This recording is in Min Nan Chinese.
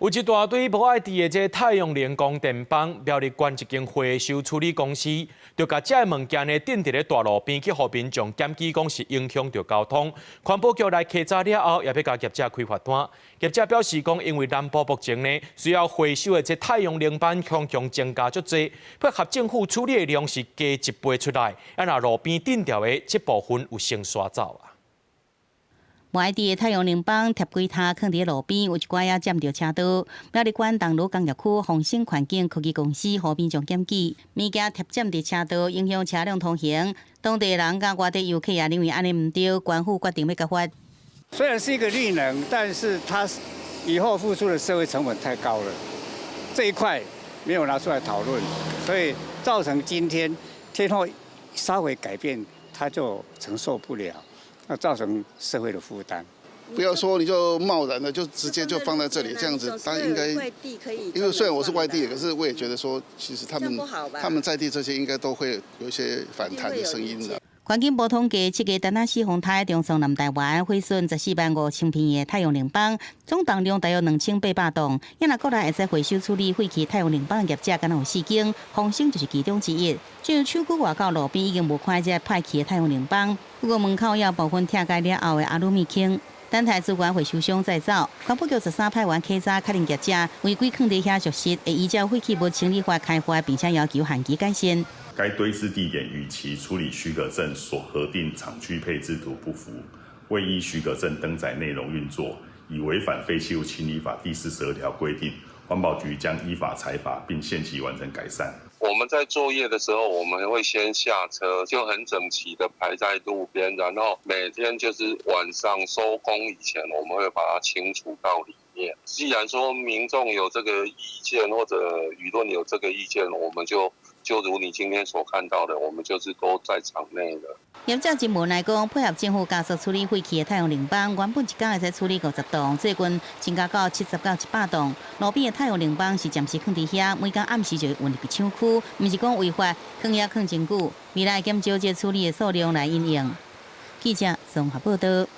有一大堆無愛佇的這太陽能光電板，苗栗縣一間回收處理公司，就共這个物件呢，擲佇咧大路邊，去予民眾檢舉，講是影響著交通。環保局來稽查了後，也欲共業者開罰單。業者表示講，因為南部目前呢需要回收的這太陽能板強強增加足濟，配合政府處理的量是加一倍出來，啊若路邊擲著的這部分有先徙走啊。無愛佇的太陽能板貼幾塔，囥佇路邊，有一寡也佔著車道。苗栗縣東蘆工業區豐盛環境科技公司予民眾檢舉，物件貼佔佇車道，影響車輛通行。當地人佮外地遊客也認為按呢毋對，縣府決定欲共罰。雖然是一個綠能，但是它以後付出的社會成本太高了，這一塊沒有拿出來討論，所以造成今天天候稍微改變，它就承受不了。那造成社會的負擔。不要說你就貿然的就直接就放在這裡，這樣子，他應該，因為雖然我是外地，可是我也覺得說，其實他們在地這些應該都會有一些反彈的聲音的。環境部統計，七月單仔四風颱重創南台灣，毀損145,000片的太陽能板，總重量大約2800磅。也若國內會使回收處理廢棄太陽能板的業者，敢若有四間，豐盛就是其中之一。就廠區外口路邊已經無看這歹去的太陽能板，不過門口也有部分拆解了後的阿魯米坑，等待資源回收商載走。環保局13派員稽查確認業者違規囥佇遐屬實，會依照廢棄物清理法開罰，並且要求限期改善。該堆置地點與其處理許可證所核定廠區配置圖不符，未依許可證登載內容運作，已違反廢棄物清理法第42條規定，環保局將依法裁罰，並限期完成改善。我們在作業的時候，我們會先下車，就很整齊的排在路邊，然後每天就是晚上收工以前，我們會把它清除到裡面。既然說民眾有這個意見或者輿論有這個意見，我們就如你今天所看到的，我們就是都在場內的。業者真無奈講，配合政府加速處理廢棄的太陽能板，原本一工會使處理50棟，最近增加到70到100棟。路邊的太陽能板是暫時囥佇遐，每工暗時就會運入去廠區，毋是講違法，囥遐囥真久，未來減少這處理的數量來因應。記者綜合報道。